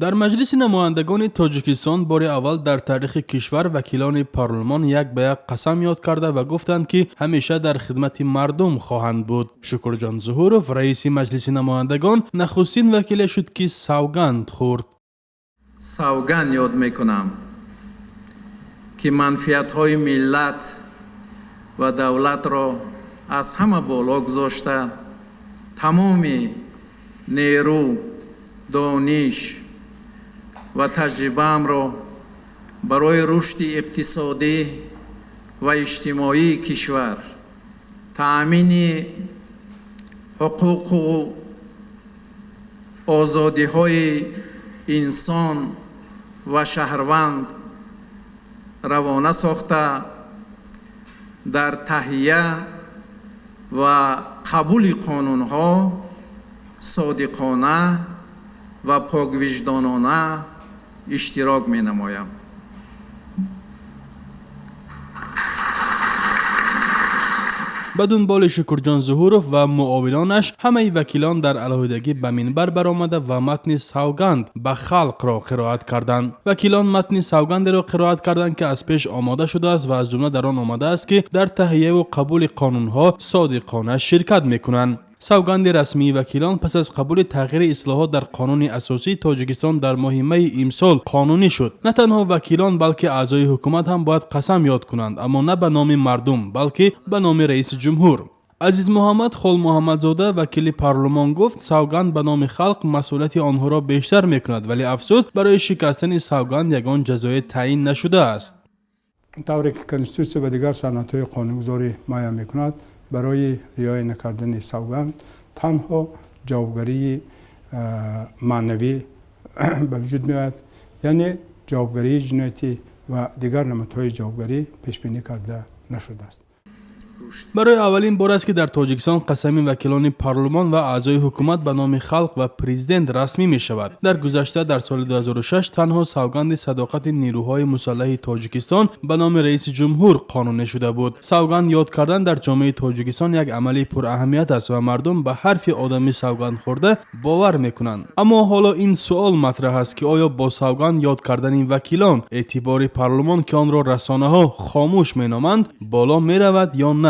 Дар Маҷлиси намояндагони Тоҷикистон бори аввал дар таърихи кишвар вакилони парлумон як ба як қасам ёд карда ва гуфтанд, ки ҳамеша дар хидмати мардум хоҳанд буд. Шукурҷон Зуҳуров, раиси Маҷлиси намояндагон, нахустин вакиле шуд, ки савганд хӯрд. Савганд ёд мекунам, ки манфиатҳои миллат ва давлатро аз ҳама боло гузошта, тамоми нерӯ, дониш ва таҷрибаамро барои рушди иқтисодӣ ва иҷтимоии кишвар, таъмини ҳуқуқу озодиҳои инсон ва шаҳрванд равона сохта, дар таҳия ва қабули қонунҳо содиқона ва поквиҷдонона иштирок менамоям. Ба дунболи Шукурҷон Зуҳуров ва муовинонаш ҳамаи вакилон дар алоҳидагӣ ба минбар баромада ва матни савганд ба халқро қироат карданд. Вакилон матни савгандеро қироат карданд, ки аз пеш омода шудааст ва аз ҷумла дар он омадааст, ки дар таҳияву қабули қонунҳо содиқона ширкат мекунанд. Савганди расмии вакилон пас аз қабули тағйири ислоҳот дар қонуни асосии Тоҷикистон дар моҳи майи имсол қонунӣ шуд. На танҳо вакилон, балки аъзои ҳукумат ҳам бояд қасам ёд кунанд, аммо на ба номи мардум, балки ба номи раиси ҷумҳур. Азизмуҳаммад Холмуҳаммадзода, вакили парлумон, гуфт, савганд ба номи халқ масъулияти онҳоро бештар мекунад, вале афзуд, барои шикастани савганд ягон ҷазое таъин нашудааст. Тавре ки Конститутсия ва дигар санадҳои қонунгузорӣ муайян мекунад, барои риоя накардани савганд танҳо ҷавобгарии маънавӣ ба вуҷуд меояд, яъне ҷавобгарии ҷиноятӣ ва дигар намудҳои ҷавобгарӣ пешбинӣ карда нашудааст. Барои аввалин бор аст, ки дар Тоҷикистон қасами вакилони парлумон ва аъзои ҳукумат ба номи халқ ва президент расмӣ мешавад. Дар гузашта, дар соли 2006, танҳо савганди садоқати нерӯҳои мусаллаҳи Тоҷикистон ба номи раиси ҷумҳур қонунӣ шуда буд. Савганд ёд кардан дар ҷомеаи Тоҷикистон як амали пураҳамият аст ва мардум ба ҳарфи одами савгандхӯрда бовар мекунанд. Аммо ҳоло ин суол матраҳ аст, ки оё бо савганд ёд кардани вакилон эътибори парлумон, ки онро расонаҳо хомӯш меноманд, боло меравад ё на?